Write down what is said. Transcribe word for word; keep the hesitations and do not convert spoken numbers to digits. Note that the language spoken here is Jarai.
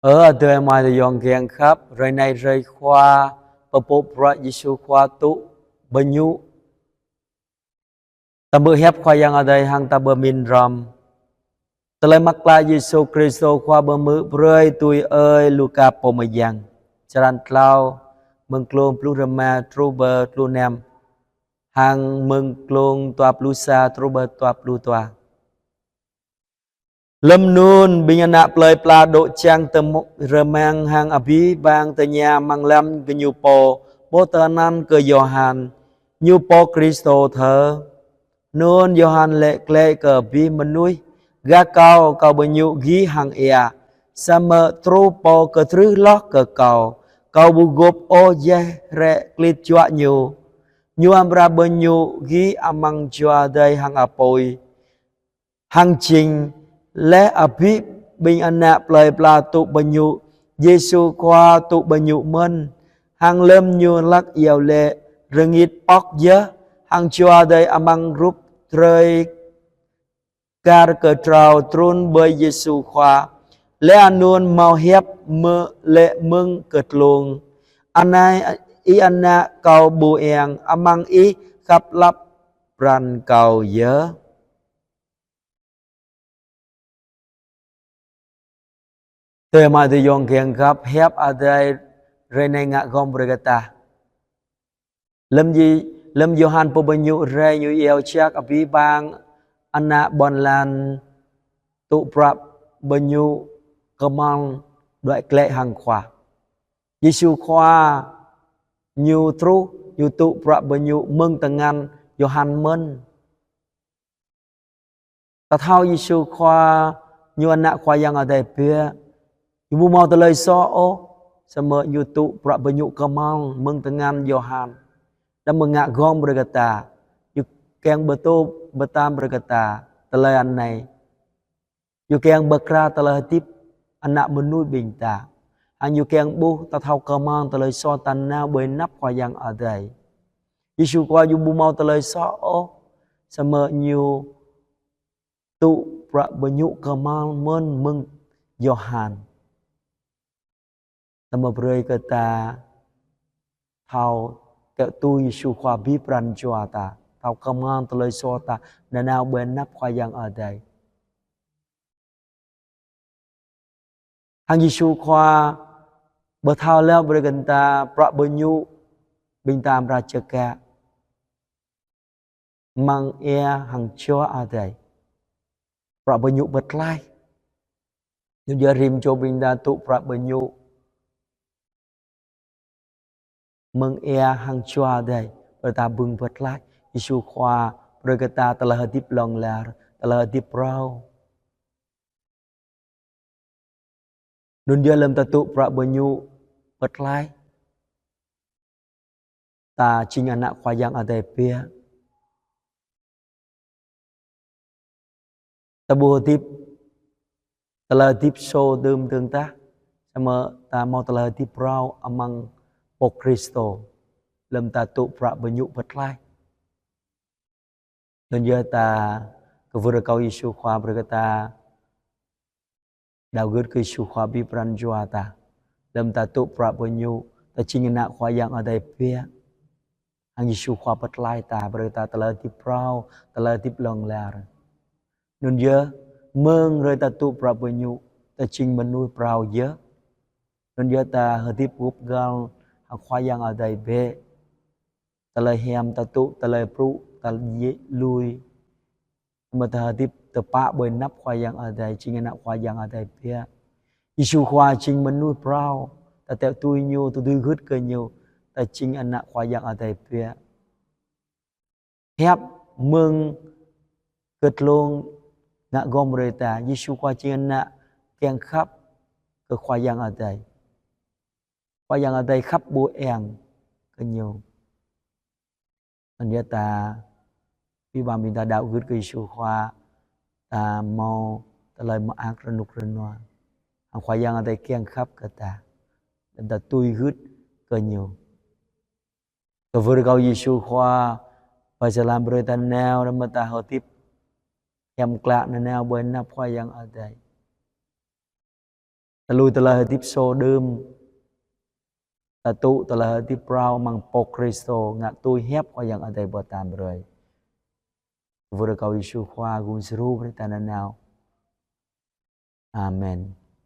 Ơ adơi amai ayŏng kiăng khăp, hrơi anai hrơi Khua pơpŭ bruă Yêsu Khua tŭ bơñu. Ta hmư̆ hiăp Khua Yang Adai hăng ta pơmĭn hrŏm. Tơlơi mơak klă Yêsu Kristô Khua pơhmư̆ brơi tui ơi Luka pô mơyang. Črăn klâo, mơ̆ng klông pluh rơma truh pơ pluh năm, hăng mơ̆ng klông dua pluh sa truh pơ dua pluh dua. Lơm anŭn, ƀing ană plơi pla dŏ čang tơm-, rơmang hăng abih bang tơña amăng lăm gơñu pô, ƀôdah anăn kơ Yôhan, ñu pô Kristô thơ. Anŭn Yôhan laĭ glaĭ kơ abih mơnuih: Gah kâo, kâo bơñu gih hăng ia, samơ̆ truh pô kơtrưh hloh kơ kâo, kâo ƀu gôp ôh jeh hrĕ klĭt juă ñu. Ñu amra bơñu gih amăng Jua Adai hăng apui. Hăng jing laih abih ƀing ană plơi pla tŭ bơñu, Yêsu Khua tŭ bơñu mơ̆n. Hăng lơm ñu hlak iâu laĭ, rơngit pŏk yơh, hăng Jua Adai amăng rup drơi kar kơtrâo trŭn ƀơi Yêsu Khua. Laih anŭn hmâo hiăp mơ-, laĭ mơ̆ng kơtlông: Anai Ih Ană kâo ƀu eng, amăng Ih khăp lăp pran kâo yơh. Adơi amai ayŏng kiăng khăp, hiăp Adai hrơi anai ngă gơ̆ng brơi kơ ta. Lơm Yê-, lơm Yôhan pô bơñu rai, ñu iâu jak abih bang ană ƀôn lan tŭ bruă bơñu kơmăng đuaĭ glaĭ hăng Khua. Yêsu Khua ñu truh, ñu tŭ bruă bơñu mơ̆ng tơngan Yôhan mơ̆n. Ta thâo Yêsu Khua ñu Ană Khua Yang Adai biă. Ñu ƀu hmâo tơlơi soh ôh, samơ̆ ñu tŭ bruă bơñu kơmăng mơ̆ng tơngan Yôhan. Đăm mơ̆ ngă gơ̆ng brơi kơ ta. Ñu kiăng pơtô pơtăm brơi kơ ta tơlơi anai. Ñu kiăng pơkra tơlơi hơdip ană mơnuih ƀing ta. Hăng ñu kiăng ƀuh ta thâo kơmăng tơlơi soh ta nao ƀơi anăp Khua Yang Adai. Yêsu Khua ñu ƀu hmâo tơlơi soh ôh, samơ̆ ñu tŭ bruă bơñu kơmăng mơ̆n mơ̆ng Yôhan. Samơ̆ brơi kơ ta thâo kiăng tui Yêsu Khua abih pran jua ta, thâo kơmăng tơlơi soh ta nanao ƀơi anăp Khua Yang Adai. Hăng Yêsu Khua pơthâo laih brơi kơ ta bruă bơñu ƀing ta amra čơkă. Mơ̆ng ia hăng Jua Adai. Bruă bơñu pơtlaih. Anŭn yơh rĭm čô ƀing ta tŭ bruă bơñu mơ̆ng ia hăng Jua Adai, brơi ta bưng pơtlaih. Yêsu Khua brơi kơ ta tơlơi hơdip hlŏng lar, tơlơi hơdip phrâo. Anŭn yơh lơm ta tŭ bruă bơñu pơtlaih, ta jing ană Khua Yang Adai biă. Ta ƀu hơdip tơlơi hơdip sô đưm dơ̆ng tah, samơ̆ ta hmâo tơlơi hơdip phrâo amăng Pô Kristô lơm ta tŭ bruă bơñu pơtlaih. Anŭn yơh ta kwưh rơkâo Yêsu Khua brơi kơ ta đaŏ gưt kơ Yêsu Khua abih pran jua ta. Lơm ta tŭ bruă bơñu, ta jing ană Khua Yang Adai biă. Hăng Yêsu Khua pơtlaih ta, brơi ta tơlơi hơdip phrâo, tơlơi hơdip hlŏng lar. Anŭn yơh, mơ̆ng hrơi ta tŭ bruă bơñu, ta jing mơnuih phrâo yơh. Anŭn yơh ta hơdip gŭp găl hăng Khua Yang Adai bĕ. Tơlơi hiam ta tŭ, tơlơi brŭ ta djai lui. Mơ̆ ta hơdip tơpă ƀơi anăp Khua Yang Adai, jing ană Khua Yang Adai biă. Yêsu Khua jing mơnuih phrâo, ta tĕ tui ñu, ta tui gưt kơ ñu, ta jing ană Khua Yang Adai biă. Hiăp mơ̆ng kơtlông ngă gơ̆ng brơi ta, Yêsu Khua jing ană kiăng khăp kơ Khua Yang Adai. Khua Yang Adai khăp ƀu eng kơ ñu. Anŭn yơh ta, abih bang ƀing ta đaŏ gưt kơ Yêsu Khua, ta hmâo tơlơi mơak rơnŭk rơnua. Hăng Khua Yang Adai kiăng khăp kơ ta. Lơm ta tui gưt kơ ñu. Kwưh rơkâo Yêsu Khua, pơjơlan brơi ta nao, lơm ta hơdip hiam klă nanao ƀơi anăp Khua Yang Adai. Ta lui tơlơi hơdip sô đưm, ta tŭ tơlơi hơdip phrâo amăng pô Kristô, ngă tui hiăp Khua Yang Adai pơtăm brơi. Wơr kơ Yêsu Khua gum djru brơi ta nanao. Amen.